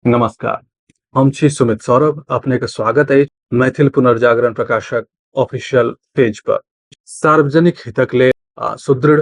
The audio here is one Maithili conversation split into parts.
नमस्कार, हम छी सुमित सौरभ। अपने के स्वागत अछि मैथिल पुनर्जागरण प्रकाशक ऑफिशियल पेज पर। सार्वजनिक हितक लेल आ सुदृढ़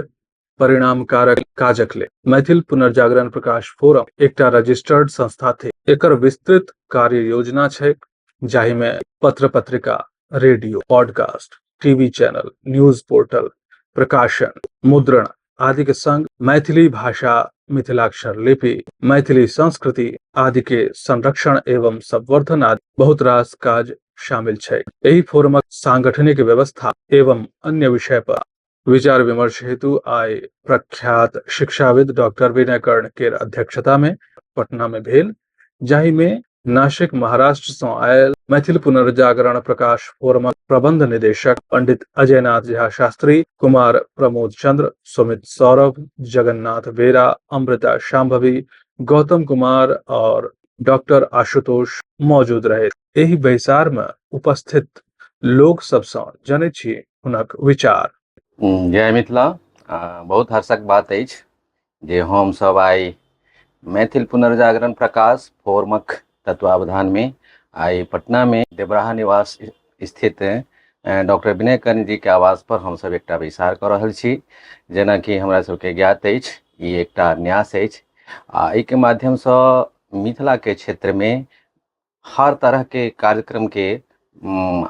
परिणामकारक काजक लेल मैथिल पुनर्जागरण प्रकाश फोरम एकटा रजिस्टर्ड संस्था थिक। एकर विस्तृत कार्य योजना छैक, जाहि मे पत्र पत्रिका, radio, podcast, TV channel, news portal, प्रकाशन, मुद्रण आदि के संग मैथिली भाषा, मिथिलाक्षर लिपि, मैथिली संस्कृति आदि के संरक्षण एवं संवर्धन आदि बहुत रास काज शामिल छै। एहि फोरमक सांगठनिक व्यवस्था एवं अन्य विषय पर विचार विमर्श हेतु आइ प्रख्यात शिक्षाविद डॉक्टर विनय कर्ण केर अध्यक्षता में पटना में भेल, जाहि में नासिक महाराष्ट्र सँ आयल मैथिल पुनर्जागरण प्रकाश फोरमक प्रबंध निदेशक पंडित अजयनाथ झा शास्त्री, कुमार प्रमोद चंद्र, सुमित सौरभ, जगन्नाथ बेरा, अमृता शांभवी, गौतम कुमार और डॉक्टर आशुतोष मौजूद रहे। एहि बैसार में उपस्थित लोक सब सँ जनैत छी हुनक विचार। जय मिथिला। बहुत हर्षक बात अछि जे हम सब आइ मैथिल पुनर्जागरण प्रकाश फोरमक तत्वावधानमे आइ पटनामे देवराहा निवास स्थित डॉक्टर विनय कर्ण जीके आवास पर हमसब एकटा बैसार कऽ रहल छी। जेनाकि हमरा सबके ज्ञात अछि, ई एकटा न्यास अछि आ एहिके माध्यमसँ मिथिलाके क्षेत्रमे हर तरहके कार्यक्रमके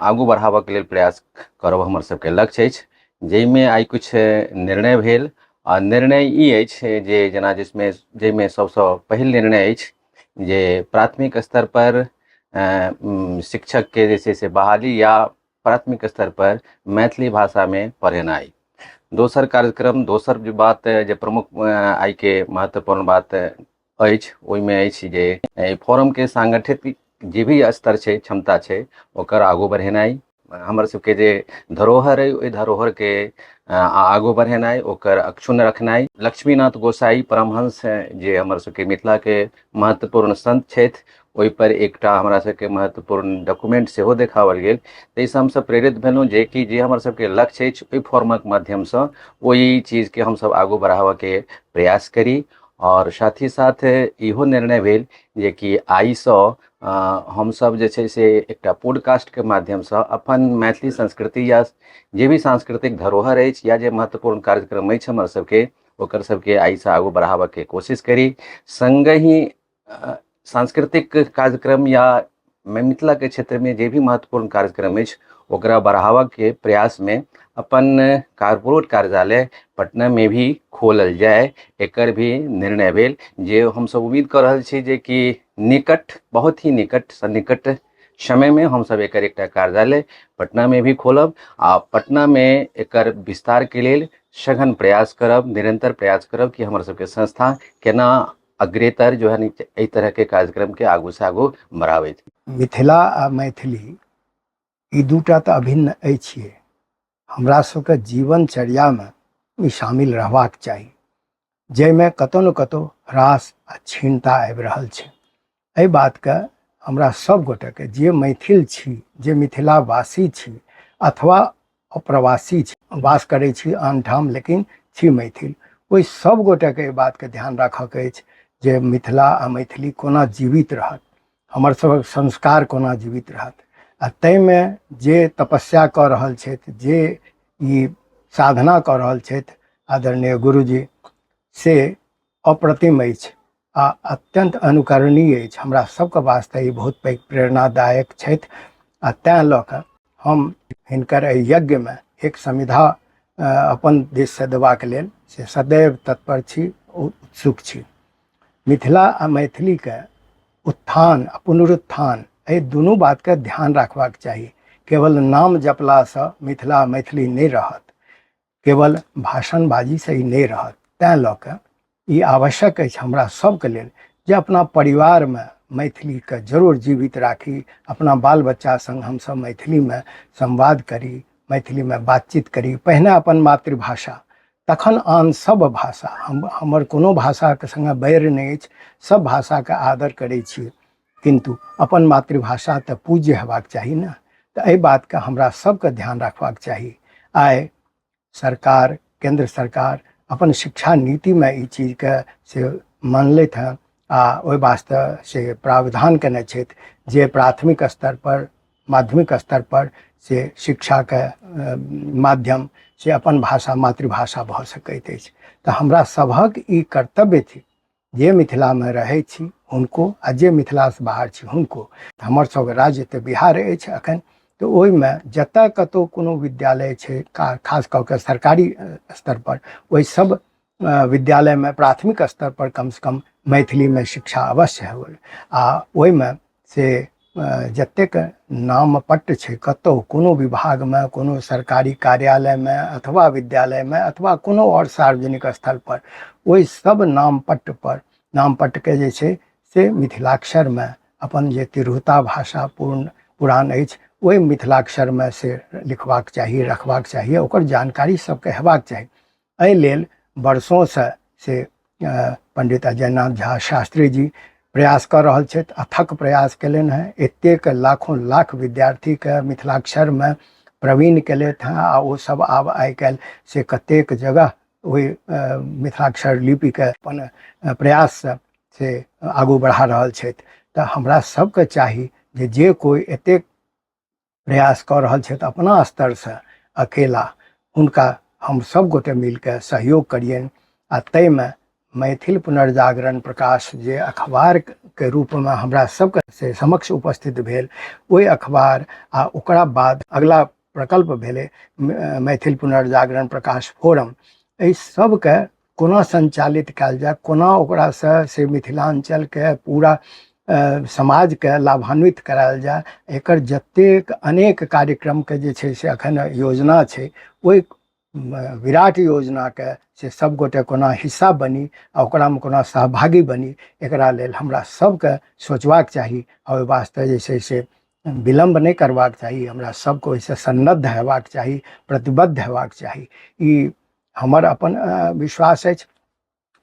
आगू बढ़ाबऽके लेल प्रयास करब हमर सबके लक्ष्य अछि, जाहिमे आइ किछु निर्णय भेल आ निर्णय ई अछि जे जेना जिसमे जाहिमे सबसँ पहिल निर्णय अछि जे प्राथमिक स्तर पर शिक्षकके जे छै से बहाली या प्राथमिक स्तर पर मैथिली भाषामे पढ़ेनाइ। दोसर कार्यक्रम, दोसर जे बात जे प्रमुख आइके महत्वपूर्ण बात अछि, ओहिमे अछि जे एहि फोरमके सांगठित जे भी स्तर छै, क्षमता छै, ओकर आगू बढ़ेनाइ, हमर सबके जे धरोहर अइ ओहि धरोहरके आगू बढ़ेनाइ, ओकर अक्षुण्ण रखनाइ। लक्ष्मीनाथ गोसाई परमहंस जे हमर सबके मिथिलाके महत्वपूर्ण संत छथि, ओहिपर एकटा हमरा सबके महत्वपूर्ण डॉक्यूमेंट सेहो देखाओल गेल। ताहिसँ हमसब प्रेरित भेलहुँ जे कि जे हमर सबके लक्ष्य अछि, ओहि फॉर्मक माध्यमसँ ओहि चीजके हमसब आगू बढ़ाबऽके प्रयास करी। आओर साथ ही साथ इहो निर्णय भेल जेकि आइसँ हमसभ जे छै से एकटा पॉडकास्टके माध्यमसँ अपन मैथिली संस्कृति या जे भी सांस्कृतिक धरोहर अछि या जे महत्वपूर्ण कार्यक्रम अछि हमर सबके, ओकर सबके आइसँ आगू बढ़ाबऽके कोशिश करी। सङ्गहि सांस्कृतिक कार्यक्रम या मिथिलाके क्षेत्रमे जे भी महत्वपूर्ण कार्यक्रम अछि, ओकरा बढ़ाबऽके प्रयासमे अपन कारपोरेट कार्यालय पटनामे भी खोलल जाय, एकर भी निर्णय भेल, जे हमसब उम्मीद कऽ रहल छी जे कि निकट, बहुत ही निकट सन्निकट समयमे हमसब एकर एकटा कार्यालय पटनामे भी खोलब आ पटनामे एकर विस्तारके लेल सघन प्रयास करब, निरन्तर प्रयास करब कि हमर सबके संस्था केना अग्रेतर जो है एहि तरहके कार्यक्रमके आगूसँ आगू बढ़ाबैत। मिथिला आ मैथिली ई दूटा तऽ अभिन्न अछिए। हमरा सबके जीवनचर्यामे ई शामिल रहबाक चाही, जाहिमे कतहु ने कतहु ह्रास आ क्षीणता आबि रहल छै। एहि बातके हमरा सब गोटेके, जे मैथिल छी, जे मिथिलावासी छी अथवा अप्रवासी छी, वास करै छी आन ठाम लेकिन छी मैथिल, ओहि सब गोटेके एहि बातके ध्यान राखऽके अछि जे मिथिला आ मैथिली कोना जीवित रहत, हमर सभक संस्कार कोना जीवित रहत। आ ताहिमे जे तपस्या कऽ रहल छथि, जे ई साधना कऽ रहल छथि आदरणीय गुरुजी, से अप्रतिम अछि आ अत्यन्त अनुकरणीय अछि। हमरा सबके वास्ते ई बहुत पैघ प्रेरणादायक छथि आ तैँ लऽ कऽ हम हिनकर एहि यज्ञमे एक समिधा अपन दिससँ देबाक लेल से सदैव तत्पर छी, उत्सुक छी। मिथिला आ मैथिलीके उत्थान आ पुनरुत्थान, एहि दुनू बातके ध्यान राखबाक चाही। केवल नाम जपलासँ मिथिला मैथिली नहि रहत, केवल भाषणबाजीसँ ई नहि रहत। तैँ लऽ कऽ ई आवश्यक अछि हमरा सबके लेल जे अपना परिवारमे मैथिलीके जरूर जीवित राखी, अपना बाल बच्चा सङ्ग हमसब मैथिलीमे संवाद करी, मैथिलीमे बातचीत करी। पहिने अपन मातृभाषा, तखन आन सब भाषा। हमर कोनो भाषाके सङ्गे बैर नहि अछि, सब भाषाके आदर करै छी, किन्तु अपन मातृभाषा तऽ पूज्य हेबाक चाही ने। तऽ एहि बातके हमरा सबके ध्यान रखबाक चाही। आइ सरकार, केन्द्र सरकार अपन शिक्षा नीतिमे ई चीजके से मानलथि हँ आ ओहि वास्ते से प्रावधान केने छथि जे प्राथमिक स्तर पर, माध्यमिक स्तर पर से शिक्षाके माध्यम से अपन भाषा मातृभाषा भऽ सकैत अछि। तऽ हमरा सभक ई कर्तव्य थिक जे मिथिलामे रहै छी हुनको आ जे मिथिलासँ बाहर छी हुनको। हमर सबके राज्य तऽ बिहार अछि अखन, तऽ ओहिमे जतऽ कतहु कोनो विद्यालय छै, खास कऽ कऽ सरकारी स्तर पर, ओहि सब विद्यालयमे प्राथमिक स्तर पर कमसँ कम मैथिलीमे शिक्षा अवश्य होइ। आ ओहिमे से जतेक नामपट्ट छै कतहु कोनो विभागमे, कोनो सरकारी कार्यालयमे अथवा विद्यालयमे अथवा कोनो आओर सार्वजनिक स्थलपर, ओहि सब नामपट्ट पर नामपट्टके जे छै से मिथिलाक्षरमे अपन जे तिरहुता भाषा पूर्ण पुरान अछि ओहि मिथिलाक्षरमे से लिखबाक चाही, रखबाक चाही, ओकर जानकारी सबके हेबाक चाही। एहि लेल वर्षोसँ से पंडित अजयनाथ झा शास्त्री जी प्रयास कऽ रहल छथि, अथक प्रयास केलनि हेँ, एतेक लाखों लाख विद्यार्थीके मिथिलाक्षरमे प्रवीण केलथि हेँ आ ओ सब आब आइ काल्हि से कतेक जगह ओहि मिथिलाक्षर लिपिके अपन प्रयाससँ से आगू बढ़ा रहल छथि। तऽ हमरा सबके चाही जे जे कोइ एतेक प्रयास कऽ रहल छथि अपना स्तरसँ अकेला, हुनका हम सब गोटे मिलके सहयोग करियनि। आ ताहिमे मैथिल पुनर्जागरण प्रकाश जे अखबारके रूपमे हमरा सबके से समक्ष उपस्थित भेल, ओहि अखबार आ ओकरा बाद अगला प्रकल्प भेलै मैथिल पुनर्जागरण प्रकाश फोरम, एहि सबके कोना सञ्चालित कयल जाय, कोना ओकरासँ से मिथिलाञ्चलके पूरा समाजके लाभान्वित करायल जाय, एकर जतेक अनेक कार्यक्रमके जे छै से एखन योजना छै, ओहि विराट योजनाके से सबगोटे कोना हिस्सा बनी आ ओकरामे कोना सहभागी बनी, एकरा लेल हमरा सबके सोचबाक चाही आ ओहि वास्ते जे छै से विलम्ब नहि करबाक चाही। हमरा सबके ओहिसँ सन्नद्ध हेबाक चाही, प्रतिबद्ध हेबाक चाही, ई हमर अपन विश्वास अछि।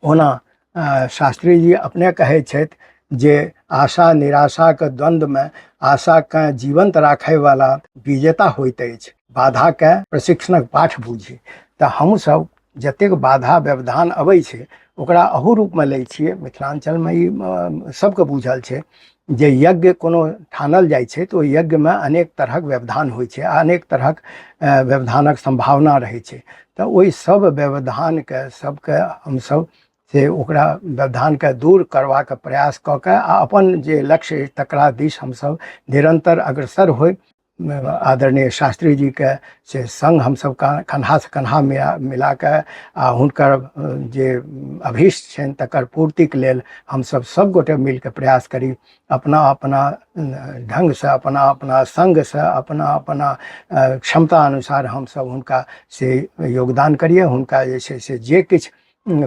ओना शास्त्री जी अपने कहै छथि जे आशा निराशाके द्वन्द्वमे आशाके जीवन्त राखयवला विजेता होइत अछि, बाधाके प्रशिक्षणक पाठ बुझी। तऽ हमसभ जतेक बाधा व्यवधान अबै छै ओकरा अहू रूपमे लै छियै। मिथिलाञ्चलमे ई सबके बुझल छै जे यज्ञ कोनो ठानल जाइ छै तऽ ओहि यज्ञमे अनेक तरहक व्यवधान होइ छै आ अनेक तरहक व्यवधानक सम्भावना रहै छै। तऽ ओहि सब व्यवधानके सबके हमसब से ओकरा व्यवधानके दूर करबाक प्रयास कऽ कऽ आ अपन जे लक्ष्य अछि तकरा दिस हमसब निरन्तर अग्रसर होइ। आदरणीय शास्त्री जीके से सङ्ग हमसब कन्हासँ कन्हा मिलाकऽ आ हुनकर जे अभीष्ट छनि तकर पूर्तिके लेल हमसब सब गोटे मिलके प्रयास करी, अपना अपना ढङ्गसँ, अपना अपना सङ्गसँ, अपना अपना क्षमता अनुसार हमसब हुनका से योगदान करियै, हुनका जे छै से जे किछु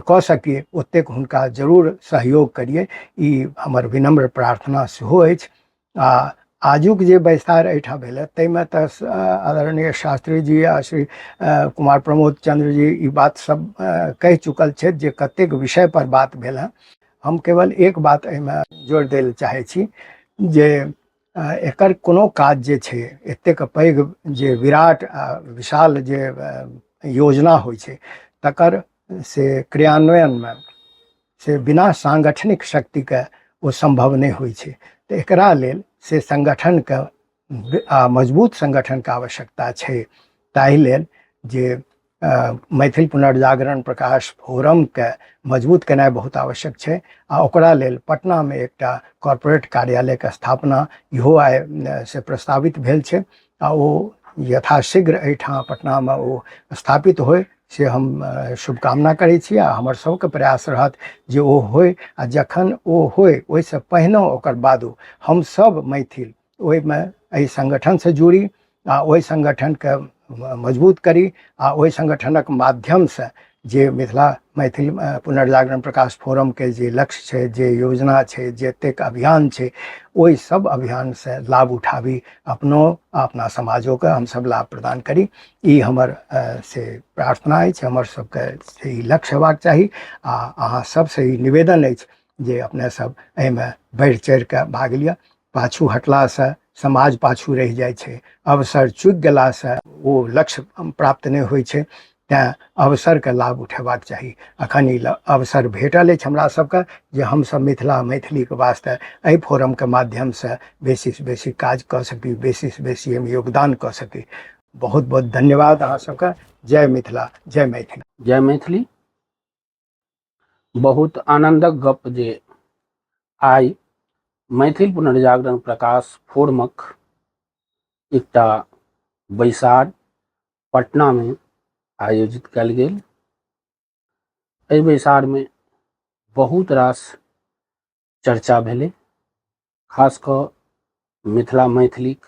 कऽ सकियै ओतेक हुनका जरूर सहयोग करियै, ई हमर विनम्र प्रार्थना सेहो अछि। आ आजुक जे बैसार एहिठाम भेलै ताहिमे तऽ आदरणीय शास्त्री जी आ श्री कुमार प्रमोद चंद्र जी ई बात सब कहि चुकल छथि जे कतेक विषय पर बात भेल हँ। हम केवल एक बात एहिमे जोड़ि दै लए चाहै छी जे एकर कोनो काज जे छै एतेक पैघ जे विराट आ विशाल जे योजना होइ छै तकर से क्रियान्वयनमे से बिना सांगठनिक शक्तिके ओ सम्भव नहि होइ छै। तऽ एकरा लेल से संगठनके आ मजबूत संगठनके आवश्यकता छै। ताहि लेल जे मैथिल पुनर्जागरण प्रकाश फोरमके मजबूत केनाइ बहुत आवश्यक छै आ ओकरा लेल पटनामे एकटा कॉरपोरेट कार्यालयके स्थापना इहो आइ से प्रस्तावित भेल छै आ ओ यथाशीघ्र एहिठाम पटनामे ओ स्थापित होइ से हम शुभकामना करै छी आ हमर सबके प्रयास रहत जे ओ होइ। आ जखन ओ होइ ओहिसँ पहिनो ओकर बादो हमसब मैथिल ओहिमे एहि संगठनसँ जुड़ी आ ओहि संगठनके मजबूत करी आ ओहि संगठनक माध्यमसँ जे मिथिला मैथिल पुनर्जागरण प्रकाश फोरमके जे लक्ष्य छै, जे योजना छै, जतेक अभियान छै, ओहि सब अभियानसँ लाभ उठाबी, अपनो आ अपना समाजोके हमसब लाभ प्रदान करी, ई हमर से प्रार्थना अछि। हमर सबके से ई लक्ष्य हेबाक चाही आ अहाँ सबसँ ई निवेदन अछि जे अपने सब एहिमे बढ़ि चढ़िके भाग लिअ। पाछू हटलासँ समाज पाछू रहि जाइ छै, अवसर चुकि गेलासँ ओ लक्ष्य प्राप्त नहि होइ छै। तैँ अवसरके लाभ उठेबाक चाही। अखन ई अवसर भेटल अछि हमरा सबके जे हमसब मिथिला मैथिलीके वास्ते एहि फोरमके माध्यमसँ बेसीसँ बेसी काज कऽ सकी, बेसीसँ बेसी एहिमे योगदान कऽ सकी। बहुत बहुत धन्यवाद अहाँ सबके। जय मिथिला, जय मैथिली। जय मैथिली। बहुत आनन्दक गप जे आइ मैथिल पुनर्जागरण प्रकाश फोरमक एकटा बैसार पटनामे आयोजित कयल गेल। एहि बैसारमे बहुत रास चर्चा भेलै, खास कऽ मिथिला मैथिलीक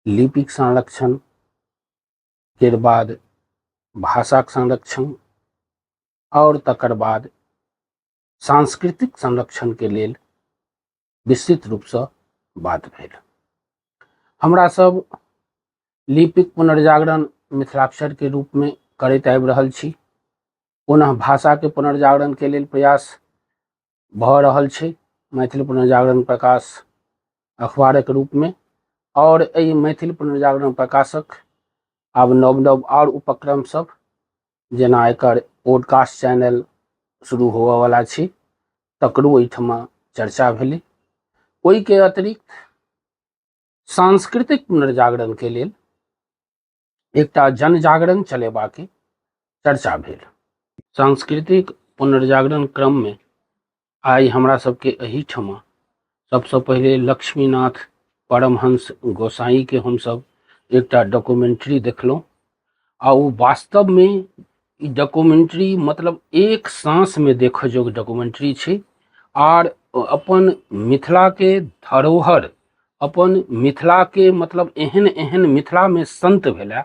लिपिक संरक्षण केर बाद भाषाक संरक्षण आओर तकर बाद सांस्कृतिक संरक्षणके लेल विस्तृत रूपसँ बात भेल। हमरा सब लिपिक पुनर्जागरण मिथिलाक्षरके रूपमे करैत आबि रहल छी। पुनः भाषाके पुनर्जागरणके लेल प्रयास भऽ रहल छै मैथिली पुनर्जागरण प्रकाश अखबारक रूपमे, आओर एहि मैथिली पुनर्जागरण प्रकाशक आब नव नव आओर उपक्रम सब जेना एकर पॉडकास्ट चैनल शुरू होबऽवला छै तकरो एहिठमा चर्चा भेलै। ओहिके अतिरिक्त सांस्कृतिक पुनर्जागरणके लेल एकटा जनजागरण चलेबाके चर्चा भेल। सांस्कृतिक पुनर्जागरण क्रममे आइ हमरा सबके एहिठमा सबसँ पहिले लक्ष्मीनाथ परमहंस गोसाईके हमसब एकटा डॉक्यूमेंट्री देखलहुँ आ ओ वास्तवमे ई डॉक्यूमेंट्री मतलब एक साँसमे देखऽ जोग डॉक्यूमेंट्री छै। आर अपन मिथिलाके धरोहर, अपन मिथिलाके मतलब एहन एहन मिथिलामे संत भेला,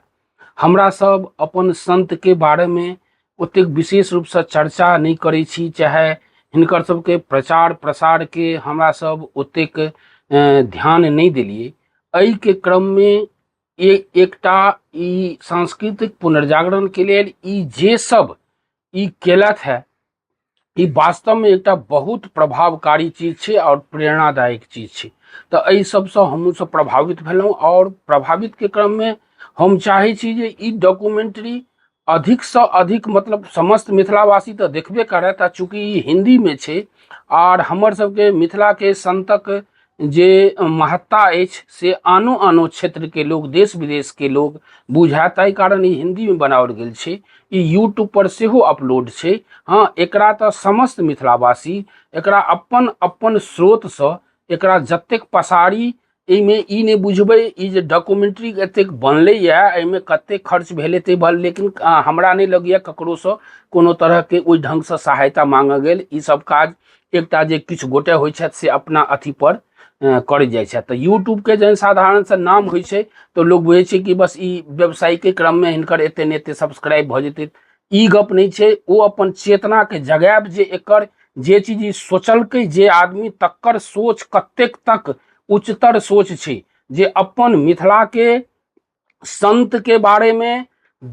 हमरा सब अपन संतके बारेमे ओतेक विशेष रूपसँ चर्चा नहि करै छी, चाहे हिनकर सबके प्रचार प्रसारके हमरा सब ओतेक ध्यान नहि देलियै। एहिके क्रममे एकटा ई सांस्कृतिक पुनर्जागरणके लेल ई जे सब ई केलथि है, ई वास्तवमे एकटा बहुत प्रभावकारी चीज छै आओर प्रेरणादायक चीज छै। तऽ एहि सबसँ हमहूँ सब प्रभावित भेलहुँ आओर प्रभावितके क्रममे हम चाहै छी जे ई डॉक्यूमेंट्री अधिकसँ अधिक मतलब समस्त मिथिलावासी तऽ देखबे करत, आ चूँकि ई हिन्दीमे छै आर हमर सबके मिथिलाके संतक जे महत्ता अछि से आनो आनो क्षेत्रके लोक, देश विदेशके लोक बुझए, ताहि कारण ई हिन्दीमे बनाओल गेल छै। ई यूट्यूबपर सेहो अपलोड छै। हँ, एकरा तऽ समस्त मिथिलावासी एकरा अपन अपन स्रोतसँ एकरा जतेक पसारी, एहिमे ई नहि बुझबै ई जे डॉक्यूमेंट्री एतेक बनलैए एहिमे कतेक खर्च भेल हेतै भल, लेकिन हमरा नहि लगैए ककरोसँ कोनो तरहके ओहि ढङ्गसँ सहायता माँगऽ गेल। ई सब काज एकटा जे किछु गोटे होइ छथि से अपना अथीपर करै जाइ छथि। तऽ यूट्यूबके जहन साधारणसँ नाम होइ छै तऽ लोक बुझै छै कि बस ई व्यवसायके क्रममे हिनकर एते ने एते सब्सक्राइब भऽ जेतै। ई गप नहि छै। ओ अपन चेतनाके जगायब जे एकर जे चीज ई सोचलकै जे आदमी, तकर सोच कतेक तक उच्चतर सोच छै जे अपन मिथिलाके संतके बारेमे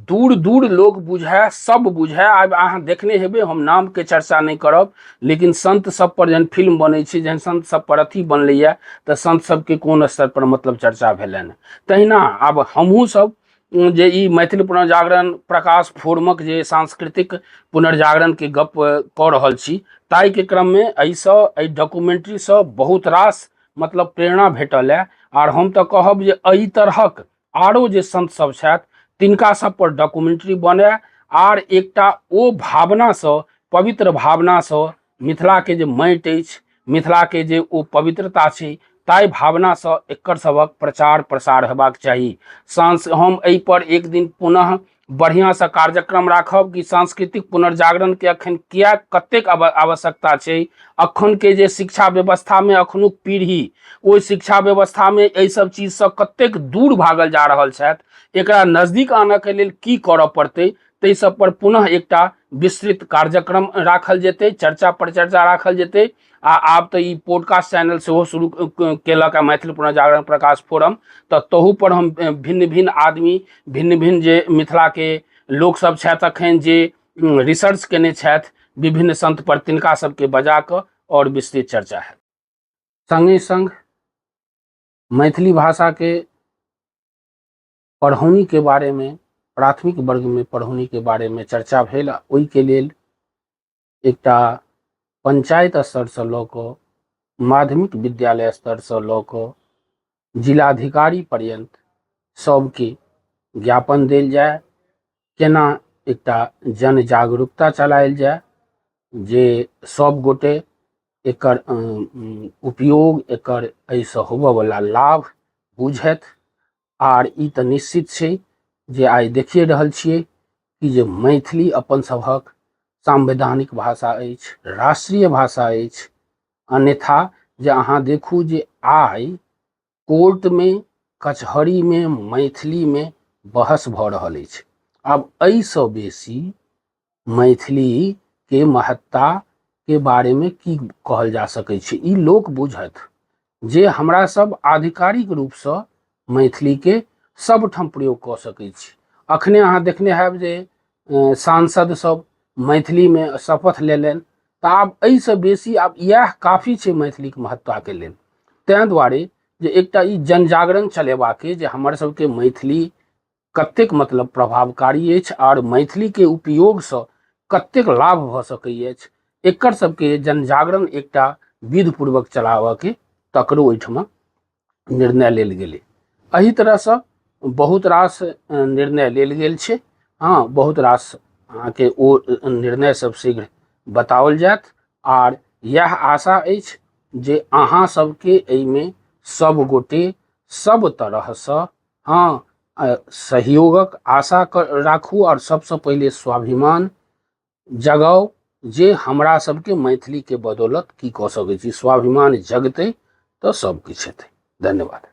दूर दूर लोक बुझाय, सब बुझाय। आब अहाँ देखने हेबै, हम नामके चर्चा नहि करब, लेकिन संत सब पर जहन फिल्म बनै छै, जहन संत सब पर अथी बनलैए तऽ संत सबके कोन स्तर पर मतलब चर्चा भेलनि। तहिना आब हमहूँ सब जे ई मैथिली पुनर्जागरण प्रकाश फोरमक जे सांस्कृतिक पुनर्जागरणके गप कऽ रहल छी, ताहिके क्रममे एहिसँ एहि डॉक्यूमेंट्रीसँ बहुत रास मतलब प्रेरणा भेटल है। आर हम तऽ कहब जे एहि तरहक आरो जे संत सब छथि तिनका सब पर डॉक्यूमेंट्री बनय, आर एकटा ओ भावनासँ, पवित्र भावनासँ मिथिलाके जे माटि अछि, मिथिलाके जे ओ पवित्रता छै, ताहि भावनासँ एकर सभक प्रचार प्रसार हेबाक चाही। सांस हम एहिपर एक दिन पुनः बढ़िआँसँ कार्यक्रम राखब कि सांस्कृतिक पुनर्जागरणके अखन किए कतेक आवश्यकता छै। अखनके जे शिक्षा व्यवस्थामे अखनुक पीढ़ी ओहि शिक्षा व्यवस्थामे एहि सब चीजसँ कतेक दूर भागल जा रहल छथि, एकरा नजदीक आनऽके लेल की करऽ पड़तै, ताहि सब पर पुनः एकटा विस्तृत कार्यक्रम राखल जेतै, चर्चा परिचर्चा राखल जेतै। आ आब तऽ ई पॉडकास्ट चैनल सेहो शुरू केलक आ मैथिली पुनर्जागरण प्रकाश फोरम, तऽ तहू पर हम भिन्न भिन्न आदमी, भिन्न भिन्न जे मिथिलाके लोकसब छथि अखन जे रिसर्च केने छथि विभिन्न संत पर, तिनका सबके बजा कऽ आओर विस्तृत चर्चा हैत। सङ्गे सङ्ग मैथिली भाषाके पढ़ौनीके बारेमे प्राथमिक वर्गमे पढ़ौनीके बारेमे चर्चा भेल आ ओहिके लेल एकटा पंचायत स्तरसँ लऽ कऽ माध्यमिक विद्यालय स्तरसँ लऽ कऽ जिलाधिकारी पर्यन्त सबके ज्ञापन देल जाय केना एकटा जन जागरूकता चलायल जाय जे सब गोटे एकर उपयोग एकर एहिसँ होबयवला लाभ बुझथि आर ई तऽ निश्चित छै जे आइ देखिए रहल छियै कि जे मैथिली अपन सभक संवैधानिक भाषा अछि राष्ट्रीय भाषा अछि अन्यथा जे अहाँ देखू जे आइ कोर्टमे कचहरीमे मैथिलीमे बहस भऽ रहल अछि आब एहिसँ बेसी मैथिलीके महत्ताके बारेमे की कहल जा सकै छै ई लोक बुझत जे हमरा सब आधिकारिक रूपसँ मैथिलीके सबठाम प्रयोग कऽ सकै छी अखने अहाँ देखने हैब जे सांसद सब मैथिलीमे शपथ लेलनि तऽ आब एहिसँ बेसी आब इएह काफी छै मैथिलीके महत्ताके लेल ताहि दुआरे जे एकटा ई जनजागरण चलेबाके जे हमर सबके मैथिली कतेक मतलब प्रभावकारी अछि आर मैथिलीके उपयोगसँ कतेक लाभ भऽ सकै अछि एकर सबके जनजागरण एकटा विधपूर्वक चलाबऽके तकरो ओहिठमा निर्णय लेल गेलै एहि तरहसँ बहुत रास निर्णय लेल गेल छै हँ बहुत रास अहाँके ओ निर्णय सब शीघ्र बताओल जायत आर इएह आशा अछि जे अहाँ सबके एहिमे सब गोटे सब तरहसँ हँ सहयोगक आशा राखू आओर सबसँ पहिले स्वाभिमान जगाउ जे हमरा सबके मैथिलीके बदौलत की कऽ सकै छी स्वाभिमान जगतै तऽ सब किछु हेतै धन्यवाद।